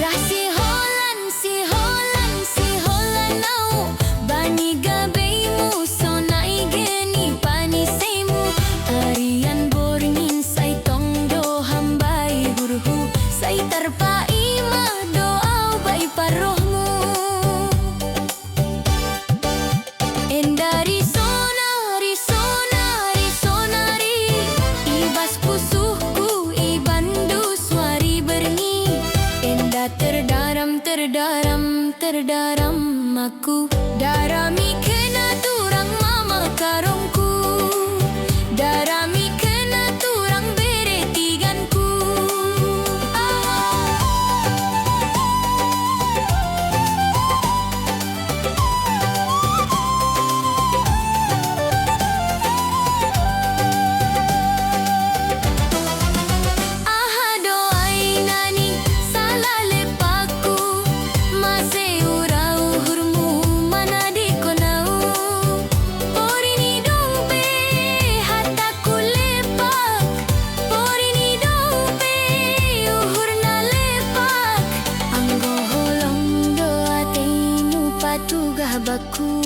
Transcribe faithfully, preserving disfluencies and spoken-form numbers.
Ah, siholan, siholan, siholan au, bani gabeimu, sonai geni panisemu, arian borngin sai tong doham bai gurhu, sai tarpa imah do au bai parohmu. Enda risona, risona, risona ri, i bas pusuhku ibandu suari berngi. Enda terdaram, terdaram, terdaram aku. Darami kena turang mama karongku. Darami kena turang bere tiganku. Ah. Aha do ai nani salah lepakku, mase ura uhurmu mana dikon au? Porini dong pe hataku lepak, porini dong pe uhurna lepak, enggo holong do atendu patugah bakku.